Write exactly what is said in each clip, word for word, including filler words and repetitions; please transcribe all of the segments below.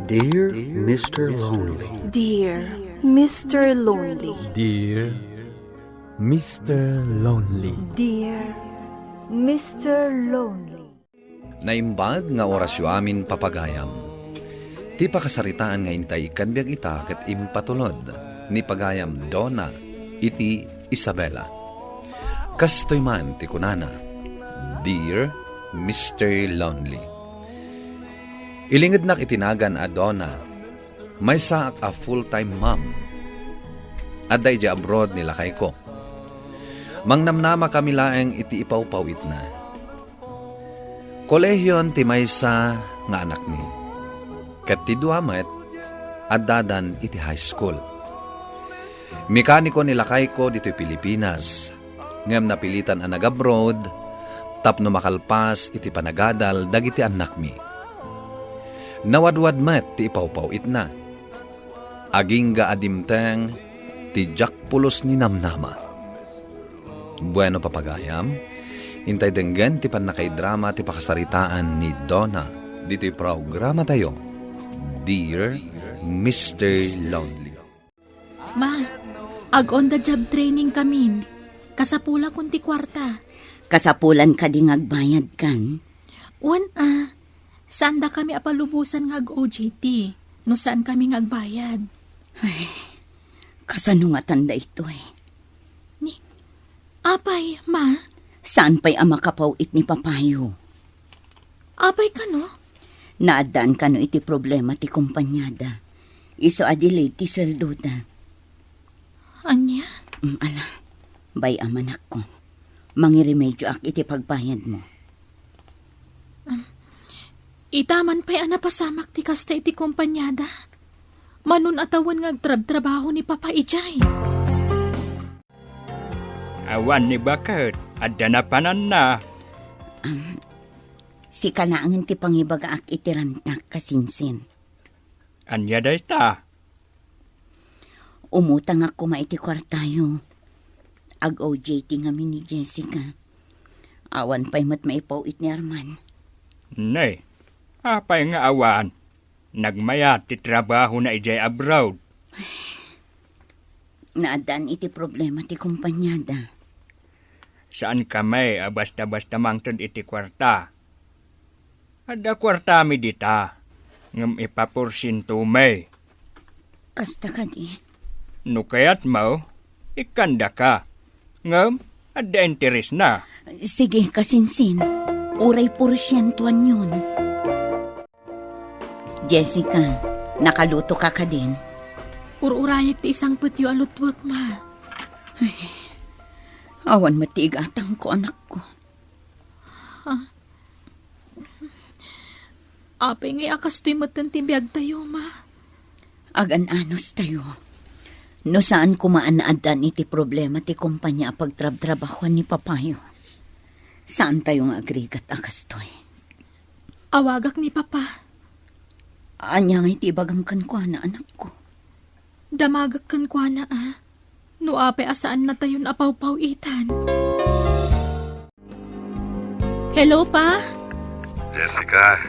Dear Mister Lonely. Dear Mister Lonely. Dear Mister Lonely. Dear Mister Lonely. Naimbag nga orasyo amin, papagayam. Ti pakasaritaan nga intay ikkan biag ita ket impatulod ni pagayam Donna iti Isabela. Kastoy man ti kunana, "Dear Mister Lonely." Ilingednak iti nagan a Donna. Maysaak a full-time mom. Adda idiay abroad ni lakayko. Mangnamnama kami laeng iti ipawpaw-itna. Kolehion ti maysa nga anakmi. Ket ti dua met, addadan iti high school. Mekaniko ni lakayko ditoy Pilipinas, ngem napilitan a nag-abroad tapno makalpas iti panagadal dagiti annakmi. Nawadwad met ti ipawpaw-itna. Agingga a dimteng ti diak pulos ni namnama. Bueno, papagayam, intay denggen ti pannakaidrama ti pakasaritaan ni Donna ditoy programatayo, Dear Mister Lonely. Ma, ag-on the job training kamin. Kasapulakon ti kuarta. Kasapulan kadi nga agbayadkan? Wen a, saandakami a palubosan nga ag-O J T no saankami nga agbayad. Ay, kasano ngatan daytoy? Ni, apay, ma? Saan pay a makapaw-it ni papayo? Apay kano? Naaddaan kano iti problema ti kompaniada. Isu a delayed ti sueldoda. Ania? Mm, ala, bay-am, anakko. Mangiremedioak iti pagbayadmo. Ita man pay a napasamak ti kasta iti kompaniada. Manon a tawen nga agtrabtrabaho ni Papa idiay. Awan ni baket, adda napananna. Am, sika laengen ti pangibagaak iti rantak, kasinsin. Ania dayta? Umutangak koma iti kuartayo. Ag-O J T ngamin ni Jessica. Awan pay met maipaw-it ni Arman. Ne, apay nga awan? Nagmayat ti trabahona idiay abroad. Naaddaan iti problema ti kompaniada. Saankami a basta-basta mangted iti kuarta. Adda kuartami dita, ngem ipaporsientomi. Kasta kadi? No kayatmo, ikkandaka. Ngem, adda interesna. Sige, kasinsin. Uray porsientoanyon. Jessica, nakaluto ka kadin? Ur-urayek ti isangpetyo a lutuek, ma. Ay, awan met ti igatangko, anakko. Ah. Apay ngay a kastoy metten ti biagtayo, ma? Agan-anos tayo. No saan koma a naaddaan iti problema ti kompania a pagtrabtrabahoan ni papayo, saan tayo nga agrigat a kastoy. Awagak ni Papa. Ania ngay ti ibagam kenkuana, anakko? Damagek kenkuana, a. No apay a saannatayon a pawpaw-itan. Hello, Pa? Jessica,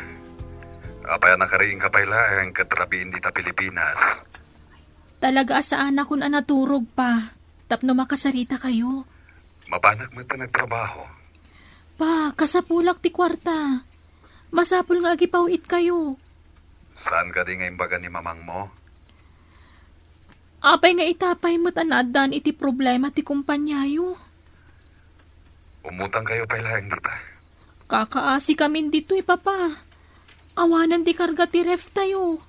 apay a nakariingka pay laeng ket rabiin dita Pilipinas? Talaga a saanakon a naturog, Pa. Tapno makasarita kayo. Mapanak met ta nagtrabaho. Pa, kasapulak ti kuarta. Masapul nga agipaw-it kayo. Saan kadi nga imbaga ni mamangmo? Apay nga ita pay met a naaddaan iti problema ti kompaniayo? Umutang kayo pay laeng dita. Kakaasi kamin ditoy, Papa. Awanen ti karga ti ref tayo.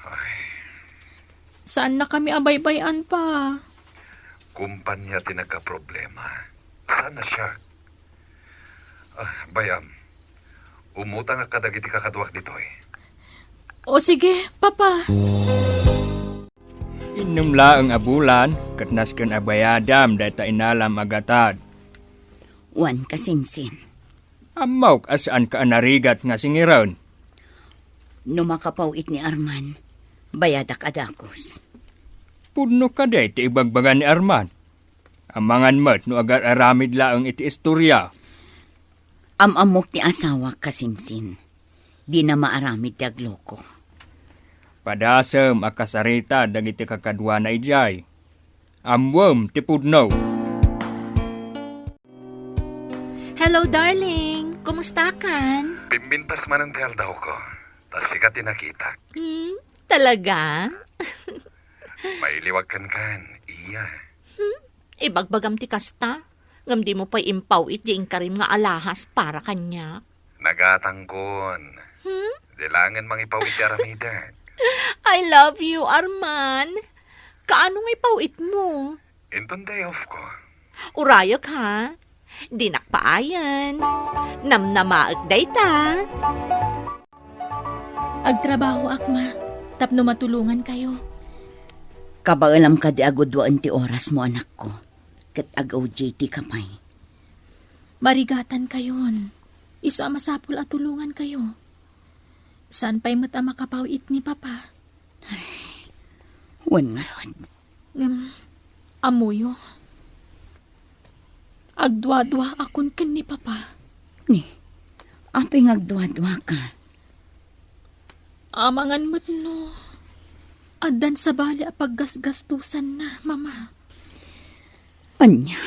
Ay. Saannakami a baybay-an, Pa. Kompania ti nagkaproblema. Saan a siak? Ah, bay-am. Umutangak kadagiti kakaduak ditoy. O sige, Papa. Innem laeng a bulan, ket nasken a bayadam dayta inalam a gatad. Wen, kasinsin. Ammok a saanka a narigat nga singiren. No makapaw-it ni Arman, bayadak a dakes. Pudno kadi ti ibagbaga ni Arman? Amangan met no agar-aramid laeng iti istoria. Am-ammok ti asawak, kasinsin. Dina maaramid ti agloko. Padasem a kasarita dagiti kakaduana idiay. Ammoem ti pudno. Hello, darling. Kumusta kan? Pimpintas manen ti aldawko. Ta sika ti nakitak. Hmm, talaga? Mailiwag kenkan, iya. Hmm? Ibagbagam ti kasta? Ngem dimo pay impaw-it ti inkarim nga alahas para kaniak? Nagatangkon. Hmm? Di laengen mangipaw-it ti aramidek. I love you, Arman. Kaano nga ipaw-itmo? Inton day off ko. Urayek, ha? Dinak paayen. Namnamaek dayta. Agtrabahoak, ma, tapno matulongankayo. Kabaelam kadi a gudwaen ti orasmo, anakko, ket ag-O J T ka pay. Marigatankayon. Isu a masapul a tulongankayo. Saan pay met a makapaw-it ni Papa? Wen ngarud. Ngem, ammoyo, agduaduaakon ken ni Papa. Ni, apay nga agduaduaka? Amangan met no addan sabali a paggasgastosanna, Mama. Ania?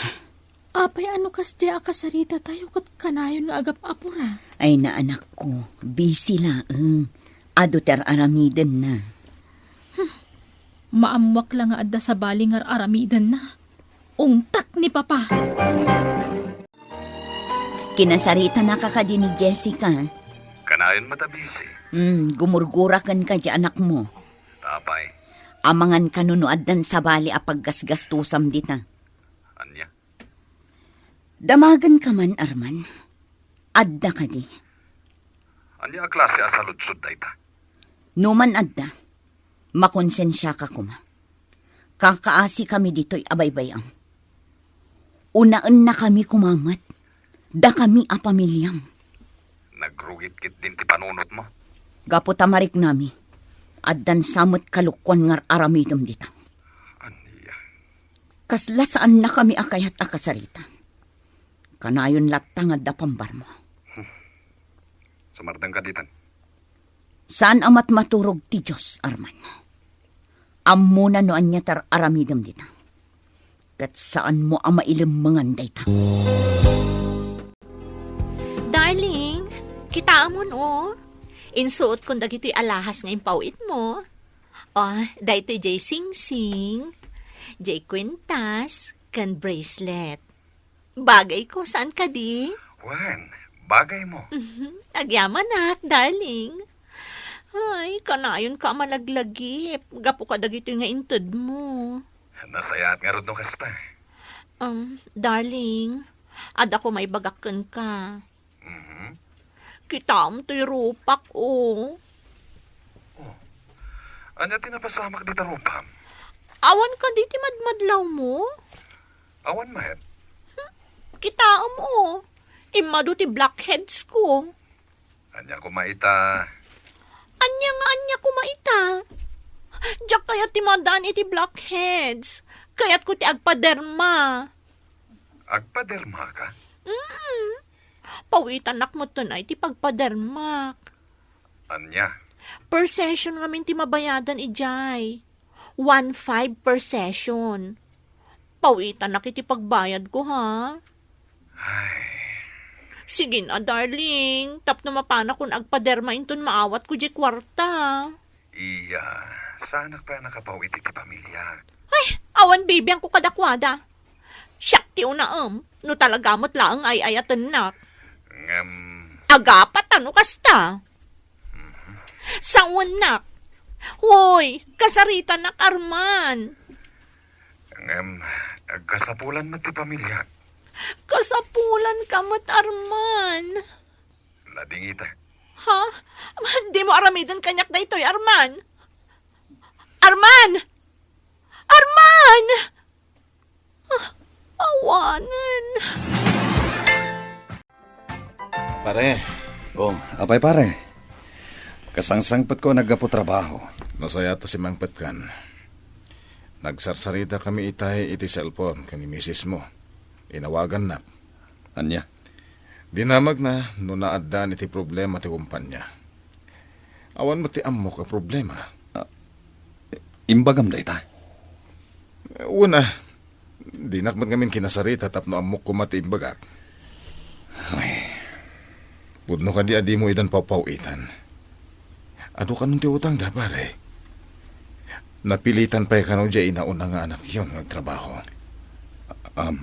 Apay a no kasdiay a kasarita tayo ket kanayon nga agap-apura? Ay, anakko, busy laeng. Adu ti ar-aramidenna. Hmm. Maammoak la nga adda sabali nga ar-aramidenna. Ungtak ni Papa. Kinasaritanaka kadi ni Jessica? Kanayon met a busy. Hmm, gumurgura kenka ti anakmo. Apay? Amangan kano no addan sabali a paggasgastusam dita. Ania? Damagenka man, Arman. Adda kadi? Ania a klase a saludsod dayta? No man adda, makonsensiaka koma. Kakaasikami ditoy a baybay-am. Unaennakami koma met, dakami a pamiliam. Nagrugit ketdin ti panunotmo? Gapu ta mariknami, addan sa met kalokuan nga ar-aramidem dita. Ania? Kasla saannakami a kayat a kasarita. Kanayon latta nga adda pambarmo. Sumardengka ditan. Saan a matmaturog ti Dios, Arman. Ammona no ania ti ar-aramidem dita. Ket saanmo a mailemmengan dayta. Darling, kitaemon, o. Insuotkon dagitoy alahas nga impaw-itmo. O, daytoy jay singsing, jay kwintas, ken bracelet. Bagayko, saan kadi? Wen, bagaymo. Mhm. Agyamanak, darling. Ay, kanayonka a malaglagip gapu kadagitoy nga intedmo. Nasayaat ngarud no kasta. Um, darling, adda koma ibagak kenka. Mhm. Kitaem toy rupak, o. O. Ania ti napasamak dita rupam? Awan kadi ti madmadlawmo? Awan met. Hmm, kitaem, o. Immadu ti blackheads ko. Ania koma ita? Ania nga ania koma ita? Diak kayat ti madan iti blackheads. Kayatko ti agpaderma. Agpadermaka? Mm. Pawitanak metten ay ti pagpadermak. Ania? Per session ngamin ti mabayadan idiay. One five per session. Pawitanak iti pagbayadko, ha? Ay. Sige na, darling. Tapno mapanakon agpaderma inton maawatko diay kuarta. Iya, saanak pay a nakapaw-it iti pamiliak. Ay, awan bibiangko kadakuada. Siak ti unaem, no talaga met laeng ay-ayatennak. Ngem, agapa ta no kasta. Mhm. Sawennak. Hoy, kasaritanak, Arman. Ngem, agkasapulan met ti pamiliak. Kasapulanka met, Arman. Ladingita. Ha? Dimo aramiden kaniak daytoy, Arman? Arman! Arman! Ah, awanen. Pare. Oh, apay, pare? Kasangsangpetko a naggapu trabaho. Nasayaat a simangpetkan. Nagsarsarita kami itay iti cellphone ken ni misismo. Inawagannak. Ania? Dinamagna no naaddaan iti problema ti kumpania. Awan met ti ammok a problema. Ah, Imbagam dayta? Wen a, dinak met ngamin kinasarita tapno ammok koma ti imbagak. Ay. Pudno kadi a dimo idan pawpaw-itan? Adu kanon ti utangda, pare? Napilitan pay kano diay inauna nga anakyon nga agtrabaho? Am,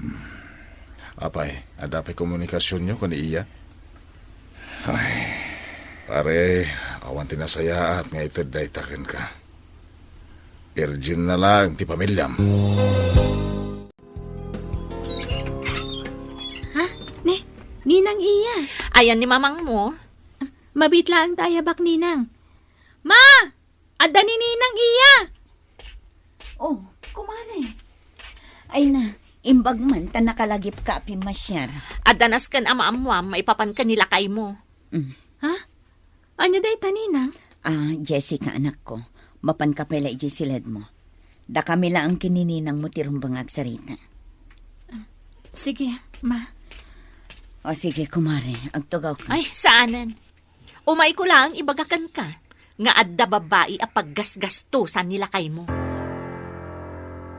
apay, adda pay komunikasionyo ken ni iya? Ay. Pare, awan ti nasayaat nga ited dayta kenka. Virgin na laeng ti pamiliam. Ha? Ni, Ninang Iya. Ayan ni mamangmo? Mabiit laeng ta ayabak, Ninang. Ma! Adda ni Ninang Iya! Oh, kumare. Ay na, imbag man ta nakalagipka a pimmasiar. Adda nasken a maammoam maipapan ken ni lakaymo. Mm. Ha? Ania dayta, Ninang? Ah, Jessica, anakko. Mapanka pay la idiay siledmo. Dakami laeng ken ni ninangmo ti rumbeng nga agsarita. Sige, Ma. O sige, kumare, agtugawka. Ay, saanen. Umayko laeng ibaga kenka nga adda babai a paggasgastosan ni lakaymo.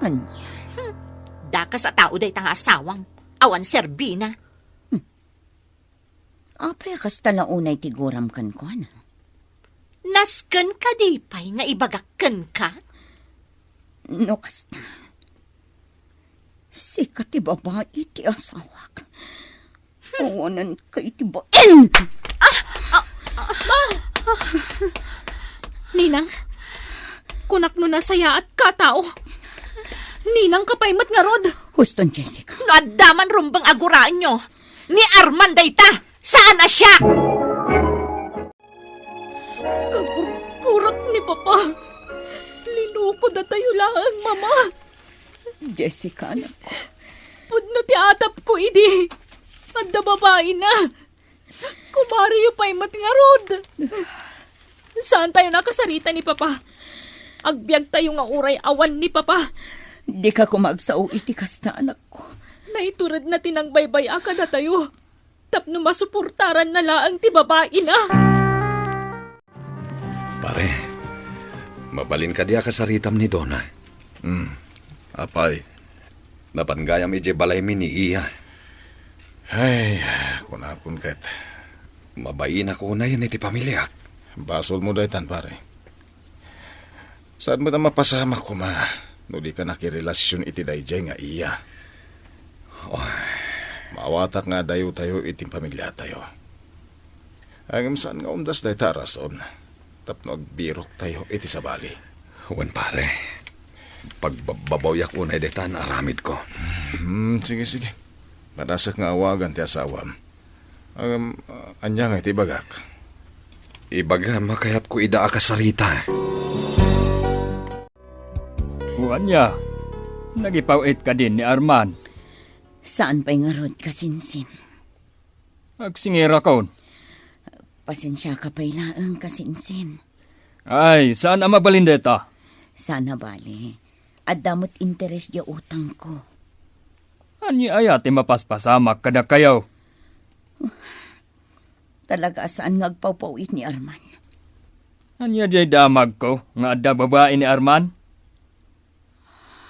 Ania? Hmm. Dakes a tao dayta nga asawam. Awan serbina. Hmm. Apay a kasta la unay ti guram kenkuana? Nasken kadi pay nga ibagak kenka? No kasta, sika ti babai ti asawak. Awananka iti bain! Ma! Ninang, kunak no nasayaatka a tao. Ninangka pay met ngarud. Huston, Jessica. No adda man rumbeng a guraenyo, ni Arman dayta, saan a siak! Kagurgurak ni Papa. Linukodatayo laeng, Mama. Jessica, anakko. Pudno ti atapko idi. Adda babaina. Kumariyo pay met ngarud. Saantayo nakasarita ni Papa. Agbiagtayo nga uray awan ni Papa. Dika koma agsao iti kasta, anakko. Naituredna ti nangbaybay-a kadatayo. Tapno masuportaranna laeng ti babaina. Pare, mabalin kadi a kasaritam ni Dona? Hmm, apay? Napan gayam idiay balaymi ni Iya. Ay, kunakon ket. Mabainak unay iti pamiliak. Basolmo daytan, pare. Saan met a mapasamak koma no dika nakirelasion iti daydiay nga Iya. Oh. Maawatak nga adayotayo iti pamiliatayo. Ngem saan nga umdas dayta a rason tapno agbiroktayo iti sabali. Wen, pare. Pagbabbabawiak unay dayta a naaramidko. Hmm, sige, sige. Padasek nga awagan ti asawam. Ngem, ah, ania nga iti ibagak? Ibagam a kayatko ida a kasarita. O ania, nagipaw-it kadin ni Arman? Saan pay ngarud, kasinsin. Agsingirakon. Pasensiaka pay laeng, kasinsin. Ay, saan a mabalin dayta? Saan a bale. Adda met interes diay utangko. Ania aya ti mapaspasamak kadakayo? Talaga a saan nga agpawpaw-it ni Arman. Ania diay damagko nga adda babai ni Arman?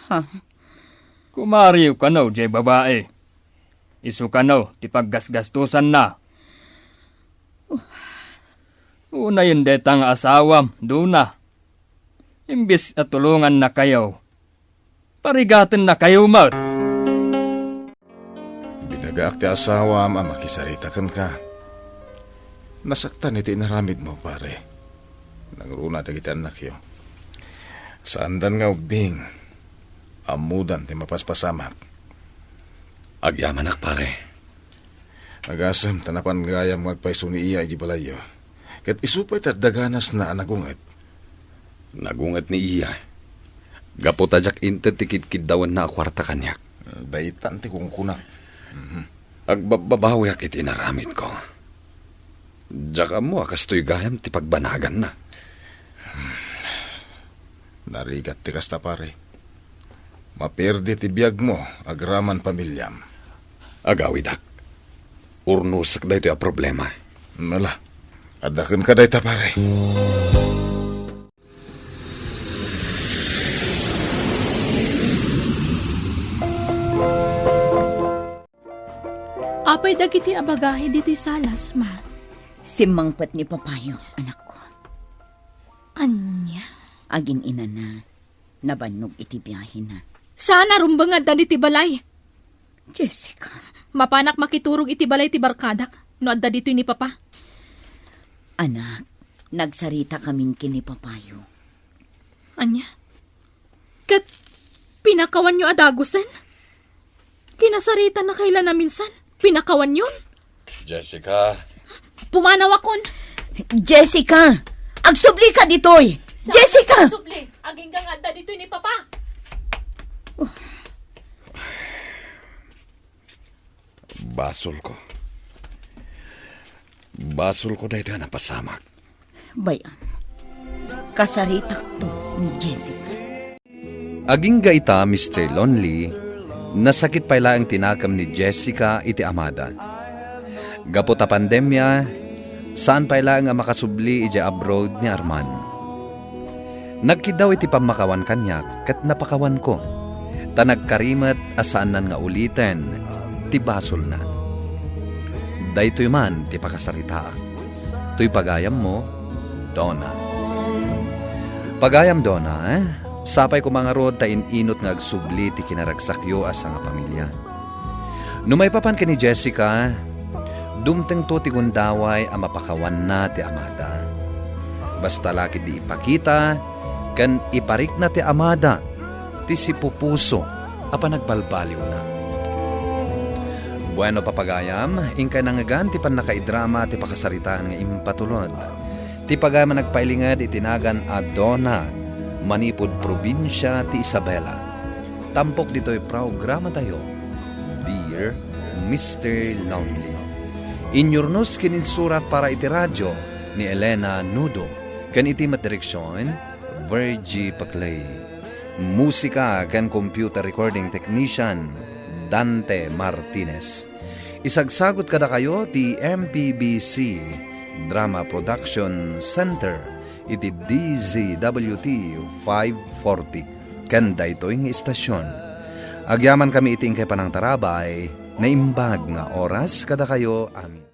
Ha? Kumariyo kano diay babai. Isu kano ti paggasgastosanna. Unayen dayta nga asawam, Dona. Imbes a tulongannakayo, parigatennakayo met. Binagaak ti asawam a makisarita kenka. Nasaktan iti inaramidmo, pare. Nangruna dagiti annakyo. Saandan nga ubbing. Ammodan ti mapaspasamak. Agyamanak, pare. Agasem ta napan gayam nga agpayso ni Iya idiay balayyo. Ket isu pay ti adda ganasna a nagunget. Nagunget ni Iya. Gapu ta diak inted ti kidkiddawenna a kuarta kaniak. Daytan ti kunkunak. Mhm. Agbabbabawiak iti inaramidko. Diak ammo a kastoy gayam ti pagbanaganna. Narigat ti kasta, pare. Maperdi ti biagmo agraman pamiliam. Agawidak. Urnosek daytoy a problema. Ala, adda kenka dayta, pare. Apay dagiti a bagahi ditoy salas, ma? Simmangpet ni Papayo, anakko. Ania? Agin-inana, nabannog iti biahena. Saan a rumbeng nga adda ditoy balay? Jessica. Mapanak makiturog iti balay ti barkadak no adda ditoy ni Papa. Anak, nagsarita kamin ken ni Papayo. Ania? Ket pinakawanyo a dagusen? Kinasaritanna kay la naminsan? Pinakawanyon? Jessica. Pumanawakon. Jessica! Agsublika ditoy! Jessica! Subli, agingga nga adda ditoy ni Papa. Basolko. Basolko daytoy a napasamak. Bay-am, kasaritakto ni Jessica. Agingga ita, Mister Lonely, nasakit pay laeng ti nakem ni Jessica iti amada. Gapu ta pandemia, saan pay laeng a makasubli idiay abroad ni Arman. Nagkiddaw iti pammakawan kaniak ket napakawanko, ta nagkari met a saannan nga uliten ti basolna. Daytoy man ti pakasaritaak. Toy pagayammo, Donna. Pagayam, Donna, eh? Sapay koma ngarud ta in-inut nga agsubli ti kinaragsakyo a sangapamilia. No maipapan ken ni Jessica, dumtengto ti gundaway a mapakawanna ti amada. Basta la ketdi ipakita ken iparikna ti amada ti sipupuso a panagbalbaliwna. Bueno, papagayam, inkay nangngegan ti pannakaidrama ti pakasaritaan nga impatulod. Ti pagayam a nagpailinged iti nagan a Donna, manipud probinsia ti Isabela. Tampok ditoy programatayo, Dear Mister Lonely. Inyurnos ken insurat para iti radio ni Elena Nudo, ken iti met direksion, Virgie Paclay. Musika ken computer recording technician, Dante Martinez. Isagsagut kadakayo ti M P B C Drama Production Center iti D Z W T five forty ken daytoy nga istasion. Agyamankami iti inkay panangtarabay, naimbag nga oras kadakayo amin.